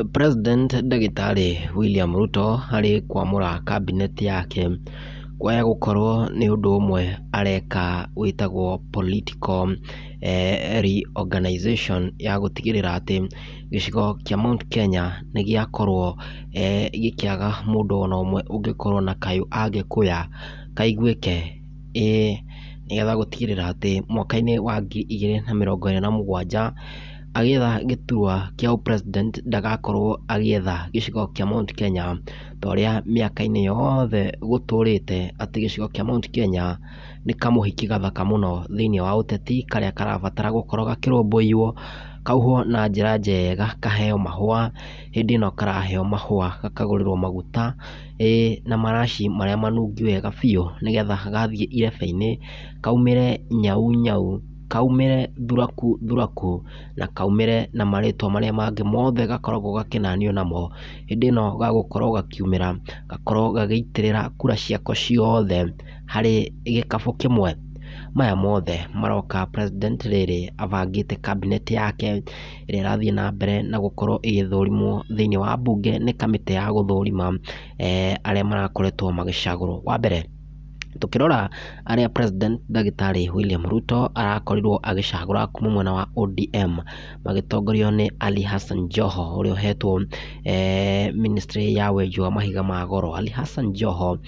President ndagĩtarĩ William Ruto harĩ kwamũra cabinet yake, kwaya gũkorwo nĩ ũndũ ũmwe areka wĩtagwo political reorganization ya gũtigĩrĩra atĩ gĩcigo kĩa Mount Kenya nĩ gĩakorwo gĩkĩaga mũndũ ona ũmwe ũngĩkorwo na kayũ Agĩkũya kaiguĩke, ĩĩ nĩgetha gũtigĩrĩra atĩ mwaka-inĩ wa 2027 agĩetha gĩturwa kĩa ũ president ndagakorwo agĩetha gĩcigo kĩa Mount Kenya ta ũrĩa mĩaka-inĩ yothe gũtũrĩte atĩ gĩcigo kĩa Mount Kenya nĩ kamũhiki gathaka mũno thĩiniĩ wa ũteti karĩa karabatara gũkorwo gakĩrũmbũiywo, kauhwo na njĩra njega, kaheo mahũa, hĩndĩ ĩno karaheo mahũa gakagũrĩrwo maguta, ĩĩ na maraci marĩa manungi wega biũ, nĩgetha gathiĩ irebe-inĩ kaumĩre nyau nyau, kaumĩre thuraku thuraku, na kaumĩre na marĩtwa marĩa mangĩ mothe gakoragwo gakĩnanio namo, hĩndĩ ĩno gagũkorwo gakiumĩra, gakorwo gagĩitĩrĩra kura ciako ciothe harĩ gĩkabũ kĩmwe. Maya mothe maroka president rĩrĩ abangĩte cabinet yake ĩrĩa ĩrathiĩ na mbere na gũkorwo ĩgĩthũrimwo thĩiniĩ wa mbunge nĩ kamĩtĩ ya gũthũrima arĩa marakoretwo magĩcagũrwo. Wa mbere, tũkĩrora arĩa president ndagĩtarĩ William Ruto arakorirwo agĩcagũra kuma mwena wa ODM magĩtongorio nĩ Ali Hassan Joho ũrĩa ũhetwo ministry ya wenji wa mahiga ma goro. Ali Hassan Joho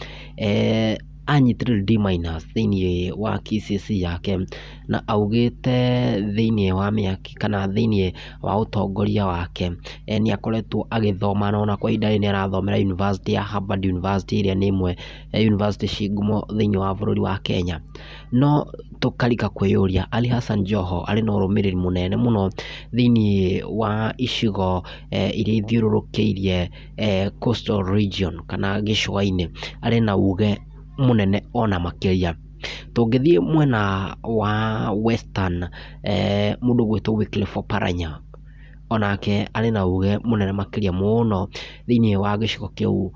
anyitire D minus thĩiniĩ wa KCSE yake na augĩte thĩiniĩ wa mĩaka kana thĩiniĩ wa ũtongoria wake nĩ akoretwo agĩthoma na ona kwa ihinda rĩrĩ nĩ arathomera university ya Harvard University ĩrĩa nĩ ĩmwe ya university ci ngumo thĩiniĩ wa bũrũri wa Kenya. No tũkarika kwĩyũria Ali Hassan Joho arĩ na ũrũmĩrĩri mũnene mũno thĩiniĩ wa icigo iria ithiũrũrũkĩirie coastal region kana gĩcũa-inĩ, arĩ na uge mũnene ona makĩria. Tũngĩthiĩ mwena wa Western mũndũ ũgwĩtwo Wycliffe Oparanya onake arĩ na uge mũnene makĩria mũno thĩiniĩ wa gĩcigo kĩu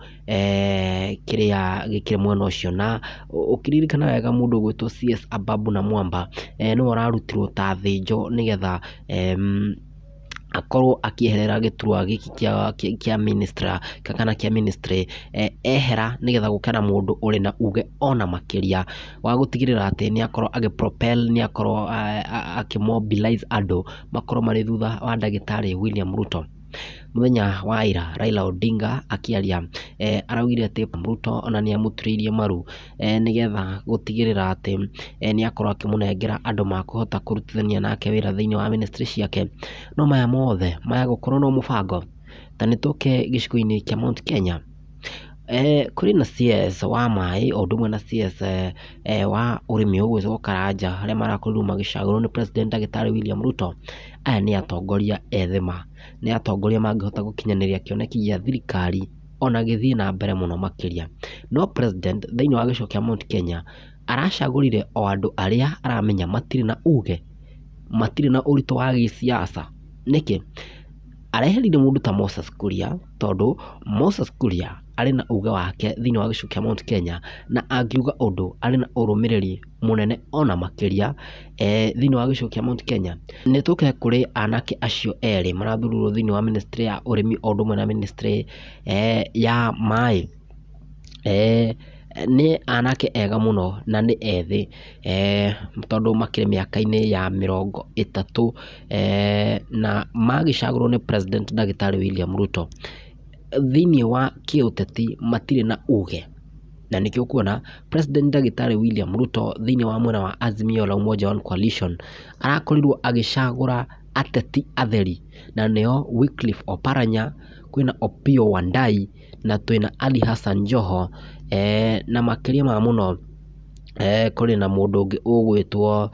kĩrĩa gĩkĩrĩ mwena ũcio, na ũkĩririkana wega mũndũ ũgwĩtwo CS Ababu Namwamba nĩwe ũrarutirwo ta thĩnjo nĩgetha akorwo akĩeherera gĩturwa gĩkĩ kĩa minister kana kĩa ministry, ehera nĩgetha gũke na mũndũ ũrĩ na uge ona makĩria wa gũtigĩrĩra atĩ nĩ akorwo agĩ propel, nĩ akorwo akĩ mobilize andũ makorwo marĩ thutha wa ndagĩtarĩ William Ruto. Mũthenya wa ira Raila Odinga akĩaria araugire atĩ Ruto ona nĩ amũturĩirie maru nĩgetha gũtigĩrĩra atĩ nĩ akorwo akĩmũnengera andũ makũhota kũrutithania nake wĩra thĩiniĩ wa ministry ciake. No maya mothe maya gũkorwo no mũbango. Ta nĩ tũke gĩcigo-inĩ kĩa Mount Kenya, kũrĩ na CS wa maĩ o ũndũ ũmwe na CS wa ũrĩmi ũgwĩtwo Karanja arĩa marakorirwo magĩcagũrwo nĩ president ndagĩtarĩ William Ruto. Aya nĩ atongoria ethĩ ma, nĩ atongoria mangĩhota gũkinyanĩria kĩoneki gĩa thirikari ona gĩthiĩ na mbere mũno makĩria. No president thĩiniĩ wa gĩcigo kĩa Mount Kenya aracagũrire o andũ arĩa aramenya matirĩ na uge, matirĩ na ũritũ wa gĩsiasa. Nĩkĩ? Areheririe mũndũ ta Moses Kuria tondũ Moses Kuria arĩ na uge wake thĩiniĩ wa gĩcigo kĩa Mount Kenya na angiuga ũndũ arĩ na ũrũmĩrĩri mũnene ona makĩria thĩiniĩ wa gĩcigo kĩa Mount Kenya. Nĩ tũke kũrĩ anake acio erĩ marathurirwo thĩiniĩ wa ministry ya ũrĩmi o ũndũ ũmwe na ministry ya maĩ. Nĩ anake ega mũno na nĩ ethĩ tondũ makĩrĩ mĩaka-inĩ ya 30 na magĩcagũrwo nĩ president ndagĩtarĩ William Ruto thĩiniĩ wa kĩũteti matirĩ na uge, na nĩkĩo ũkuona president ndagĩtarĩ William Ruto thĩiniĩ wa mwena wa Azimio la Umoja One Coalition arakorirwo agĩcagũra ateti atheri na nĩo Wycliffe Oparanya, kwĩna Opiyo Wandayi na twĩna Ali Hassan Joho na makĩria ma mũno kũrĩ na mũndũ ũngĩ ũgwĩtwo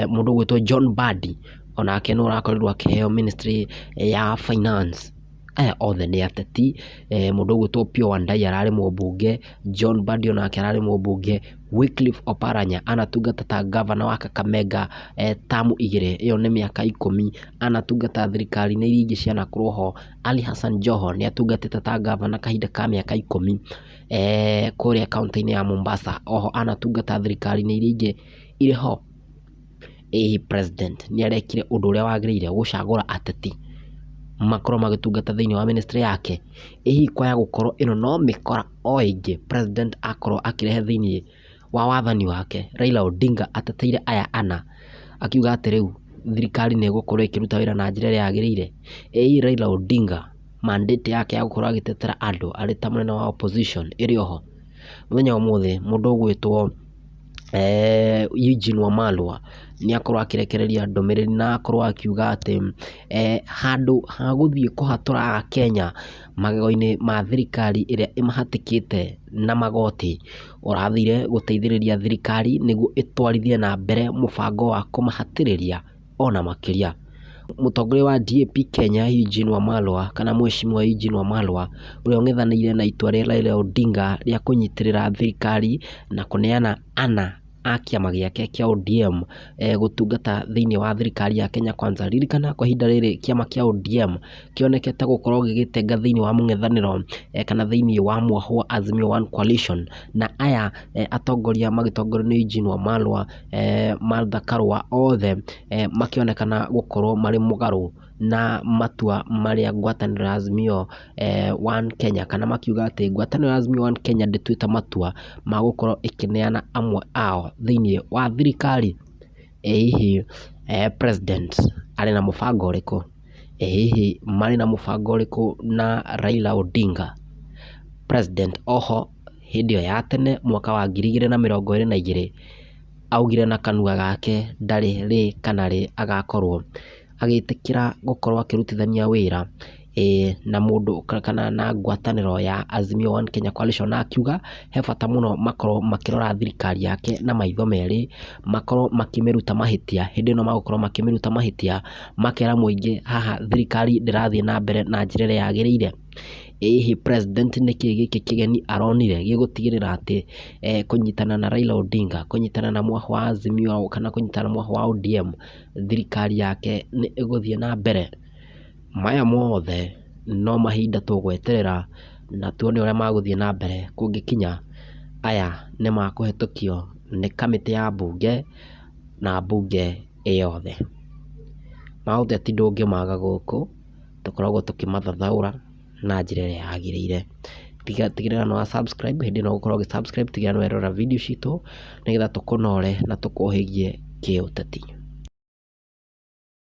mũndũ ũgwĩtwo John Mbadi onake nĩ ũrakorirwo akĩheo ministry ya finance. Aya othe nĩ ateti, mũndũ ũgwĩtwo Opiyo Wandayi ararĩ mũmbunge, John Mbadi onake ararĩ mũmbunge, Wycliffe Oparanya anatungata ta gavana wa Kakamega tamu igĩrĩ, ĩyo nĩ mĩaka 10 anatungata thirikari-inĩ iria ingĩ cianakorwo ho. Ali Hassan Joho nĩ atungatĩte ta gavana kahinda ka mĩaka 10 kũrĩa kaũntĩ-inĩ ya Mombasa. Oho anatungata thirikari-inĩ iria ingĩ irĩ ho. Ĩ president nĩ arekire ũndũ ũrĩa wagĩrĩire gũcagũra ateti makorwo magĩtungata thĩinĩ wa ministry yake? Ĩ hihi kwaya gũkorwo ĩno no mĩkora o ĩngĩ president akorwo akĩrehe thĩinĩ wa wathani wake? Raila Odinga ateteire aya ana akiuga atĩ rĩu thirikari nĩ ĩgũkorwo ĩkĩruta wĩra na njĩra ĩrĩa yagĩrĩire. Ĩ hihi Raila Odinga mandate yake ya gũkorwo agĩtetera andũ arĩ ta mũnene wa opposition ĩrĩ oho? Mũthenya wa ũmũthĩ mũndũ ũgwĩtwo Eugene Wamalwa nĩ akorwo akĩrekereria ndũmĩrĩri na akorwo akiuga atĩ handũ ha gũthiĩ kũhatũra akenya magego-inĩ ma thirikari ĩrĩa ĩmahatĩkĩte na magoti, ũrathire gũteithĩrĩria thirikari nĩguo ĩtwarithie na mbere mũbango wa kũmahatĩrĩria ona makĩria. Mũtongoria wa DAP Kenya Eugene Wamalwa kana Mheshimiwa Eugene Wamalwa ũrĩa ũng'ethanĩire na itua rĩa Raila Odinga rĩa kũnyitĩrĩra thirikari na kũneana ana a kĩama gĩake kĩa ODM gũtungata thĩinĩ wa thirikari ya Kenya Kwanza. Ririkana kwa ihinda rĩrĩ kĩama kĩa ODM kĩonekete gũkorwo gĩgĩtenga thĩinĩ wa mũng'ethanĩro kana thĩinĩ wa mwahũ wa Azimio One Coalition, na aya atongoria magĩtongorio nĩ Eugene Wamalwa, Martha Karua, othe makĩonekana gũkorwo marĩ mũgarũ na matua marĩa ngwatanĩro ya Azimio One Kenya, kana makiuga atĩ ngwatanĩro ya Azimio One Kenya ndĩtuĩte matua ma gũkorwo ĩkĩneana amwe ao thĩinĩ wa thirikari. Ĩ hihi president arĩ na mũbango ũrĩkũ? Ĩ hihi marĩ na mũbango ũrĩkũ na Raila Odinga? President oho hĩndĩ ĩyo ya tene mwaka wa 2022 augire na kanua gake ndarĩ rĩ kana rĩ agakorwo agĩtĩkĩra gũkorwo akĩrutithania wĩra na mũndũ kana na ngwatanĩro ya Azimio One Kenya Coalition, na akiuga he bata mũno makorwo makĩrora thirikari yake na maitho merĩ, makorwo makĩmĩruta mahĩtia. Hĩndĩ ĩno magũkorwo makĩmĩruta mahĩtia, makera mũingĩ haha thirikari ndĩrathiĩ na mbere na njĩra ĩrĩa yagĩrĩire. Ĩ hihi president nĩkĩ gĩkĩ kĩgeni aronire gĩgũtigĩrĩra atĩ kũnyitana na Raila Odinga, kũnyitana na mwahũ wa Azimio kana kũnyitana na mwahũ wa ODM, thirikari yake nĩ ĩgũthiĩ na mbere? Maya mothe no mahinda tũgweterera na tuone ũrĩa magũthiĩ na mbere. Kũngĩkinya aya nĩ makũhetũkio nĩ kamĩtĩ ya mbunge na mbunge ĩyothe. Maũteti ndũngĩmaga gũkũ, tũkoragwo tũkĩmathathaũra na njĩra ĩrĩa yagĩrĩire. Tigĩrĩra nĩ wa subscribe, hĩndĩ ĩno ũgũkorwo ũgĩ subscribe, tigĩrĩra nĩ werora video citũ nĩgetha tũkũnore na tũkũhĩgie kĩũteti.